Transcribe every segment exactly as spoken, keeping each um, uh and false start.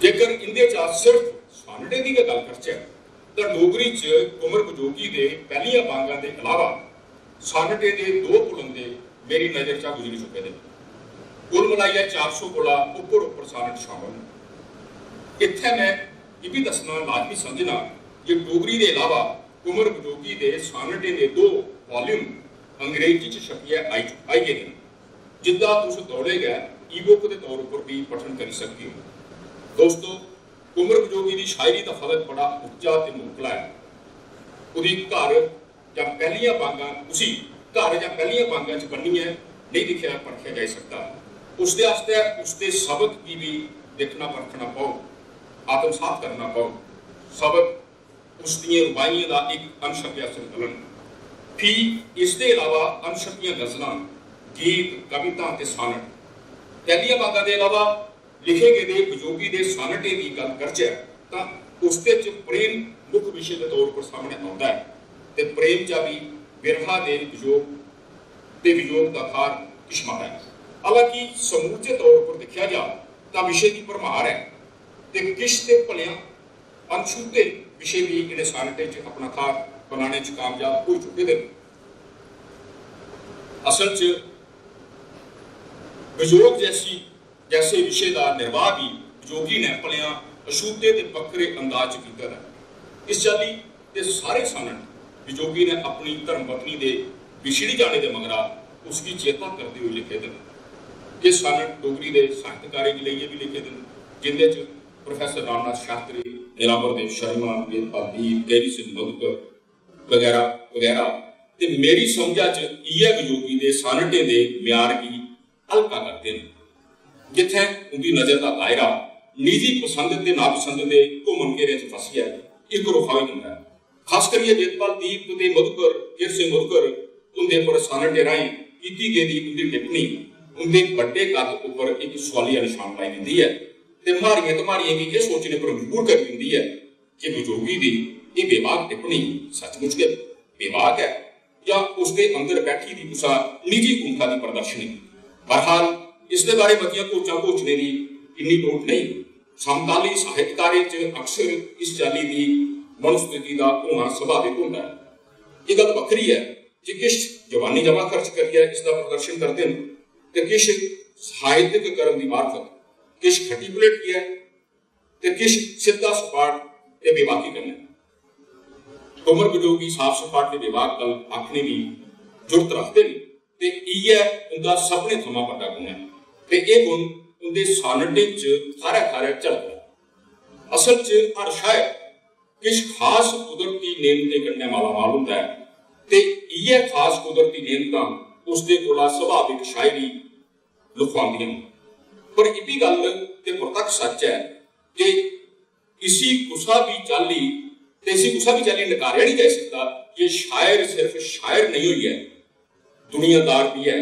जेकर इंदे चा सिर्फ सानटें दी गै गल्ल करचै तां डोगरी च कुंवर विजोगी दे पैह्लियां बांगां दे अलावा सानटें दे दो पुलंदे मेरी नजर चा गुजरी चुके दे न। कुल मलाइयै चार सौ कोला उप्पर उप्पर सानट शामल न। इत्थै में एह् बी दस्सना लाजमी समझना जे डोगरी दे अलावा कुंवर विजोगी दे सानटें दे दो वॉल्यूम अंग्रेजी च छपियै आई चु- आई गेदे न, जिंदा तुस तौले गै ई बुक दे तौर उप्पर बी पठन करी सकदे ओ। दोस्तो, कुंवर विजोगी दी शायरी दा फलक बड़ा उच्चा ते मुखला ऐ। ओह्दी घर जां पैह्लियां बांगां उसी घर जां पैह्लियां बांगां च बन्नियै नेईं दिक्खेआ परखेआ जाई सकदा। उसदे आस्तै उसदे सबक गी बी दिक्खना परखना पौग, आत्मसात करना पौग। सबक उसदियें रुबाइयें दा इक अनछपेआ संकलन। फ्ही इसदे अलावा अनछपियां गजलां, गीत, कवितां ते सानट। पैह्लियां बांगां दे अलावा लिखे गेदे विजोगी दे सानटें दी गल्ल करचै तां उसदे च प्रेम मुक्ख विशे दे तौर पर सामनै औंदा ऐ ते प्रेम चा बी बिरहा दे विजोग ते विजोग दा थार किश मता ऐ। हालांकि समूचे तौर पर दिक्खेआ जा तां विशे दी भरमार ऐ ते किश ते भलेआं अनछूह्ते विशे बी इ'नें सानटें च अपना थार बनाने च कामयाब होई चुके दे न। असल च विजोग जैसी जैसे विशे दा निर्वाह बी विजोगी ने भलेआं अछूते ते बक्खरे अंदाज च कीते दा ऐ। इस चाल्ली दे सारे सानट विजोगी ने अपनी धर्मपत्नी दे बिछड़ी जाने दे मगरा उसगी चेता करदे होई लिखे दे न। एह् सानट डोगरी दे साहित्यकारें गी लेइयै बी लिखे दे न, जिंदे च प्रोफेसर रामनाथ शास्त्री, नीलांबर देव शर्मा, वेदपाल दीप, केहरि सिंह मधुकर बगैरा बगैरा। ते मेरी समझा च इ'यै विजोगी दे सानटें दे म्यार गी हल्का करदे न, जित्थै उं'दी नजर दा दायरा निजी पसंद ते नापसंद दे घुमन घेरें च फसियै इक रुखा होई जंदा ऐ। खास करियै वेदपाल दीप ते मधुकर, केहरि सिंह मधुकर हुंदे पर सानटें राहें कीती गेदी उं'दी टिप्पणी उं'दे बड्डे कद उप्पर इक सुआलिया नशान लाई दिंदी ऐ ते म्हारियें धमारियें गी एह् सोचने पर मजबूर करी दिंदी ऐ जे विजोगी दी एह् बेबाक टिप्पणी सचमुच गै बेबाक ऐ जां उसदे अंदर बैठी दी कुसा निजी कुंठा दी प्रदर्शनी। बहरहाल, इसदे बारे मतियां घोचां घोचने दी इन्नी लोड़ नेईं। समकाली साहित्यकारें च अक्सर इस चाल्ली दी मनस्थिति दा होना स्वाभाविक होंदा ऐ। एह् गल्ल बक्खरी ऐ जे किश जबानी जमा खर्च करियै इसदा प्रदर्शन करदे न ते किश साहित्यक कर्म दी मार्फत, किश खट्टी पलेटियै ते किश सिद्धा सपाट ते बेबाकी कन्नै। कुंवर विजोगी साफ सपाट ते बेबाक गल्ल आखने दी जुर्त रखदे न ते इ'यै उं'दा सभनें थमां बड्डा गुण ऐ ते एह् गुण उं'दे सानटें च थाह्रै थाह्रै झलकदा ऐ। असल च हर शायर किश खास कुदरती नेमतें कन्नै मालामाल होंदा ऐ ते इ'यै खास कुदरती नेमतां उसदे कोला स्वाभाविक शायरी लुखोआंदियां न। पर इब्बी गल्ल ते परतक्ख सच्च ऐ जे इसी कुसा बी चाल्ली ते इसी कुसा बी चाल्ली नकारेआ नेईं जाई सकदा जे शायर सिर्फ शायर नेईं होइयै दुनियादार बी ऐ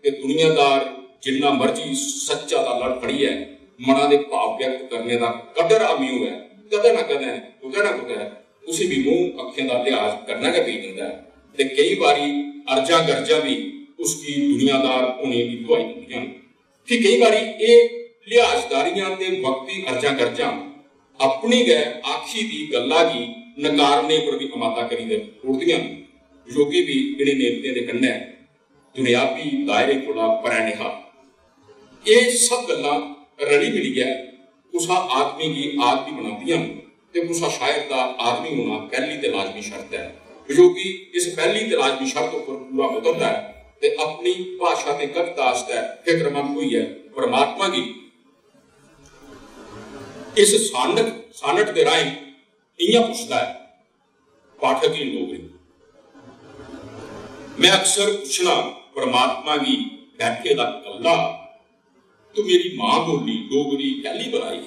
ते दुनियादार जिन्ना मर्जी सच्चा दा लड़ फड़ियै मना दे भाव व्यक्त करने दा कदर आमी होऐ, कदें ना कदें, कुतै ना कुतै उसी बी मूंह अक्खें दा लिहाज करना गै पेई जंदा ऐ ते केई बारी अर्जां गर्जां बी उसगी दुनियादार होने दी दुआई दिंदियां न। फ्ही केई बारी एह् लिहाजदारियां ते वक्ती अर्जां गर्जां अपनी गै आखी दी गल्ला गी नकारने पर बी अमादा करी दे ओड़दियां न। योगी बी इ'नें नेमतें दे कन्नै दुनियावी दायरे कोला परै नेहा। एह् सब गल्लां रली मिलियै कुसा आदमी गी आदमी बनांदियां न ते कुसा शायर दा आदमी होना पैह्ली ते लाजमी शर्त ऐ। वियोगी इस पैह्ली ते लाजमी शर्त उप्पर पूरा उतरदा ऐ ते अपनी भाशा ते कविता आस्तै फिक्रमंद होइयै परमात्मा गी इस सानक सानट दे राहें इ'यां पुछदा ऐ, पाठक इन डोगरी। में अक्सर पुछना परमात्मा गी बैठे दा कल्ला, तू मेरी मां बोली डोगरी कैली बनाई?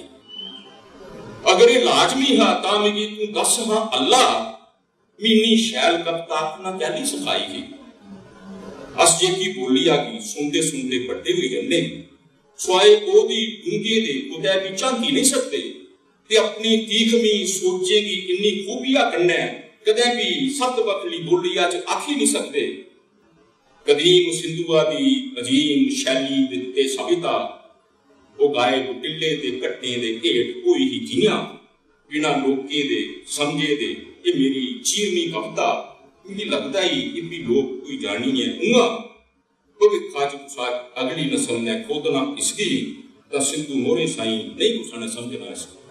अगर एह् लाजमी हा तां मिगी तू दस हां अल्लाह, मी इन्नी शैल कविता आखना कैली सखाई ही? अस जेह्की बोलिया गी सुनदे सुनदे बड्डे होई जन्ने, सोआए ओह्दी डूंगे दे कुतै बी झांकी नेईं सकदे ते अपनी तीखमी सोचें गी इन्नी खूबिया कन्नै कदें बी सत्त बक्खली बोलिया च आखी नेईं सकदे। कदीम सिंधुआ दी अजीम शैली ते सभ्यता ओह् गायब टिल्ले ते कट्टें दे हेठ होई ही जि'यां, बिना लोकें दे समझे दे। एह् मेरी चीरमी कविता, मिगी लगदा ई एह् बी लोक कोई जानी ऐ उ'आं। भविक्खा च कुसा अगली नस्ल ने खोदना इसगी, तां सिंधु मोहरें साईं नेईं कुसा ने समझना इसगी।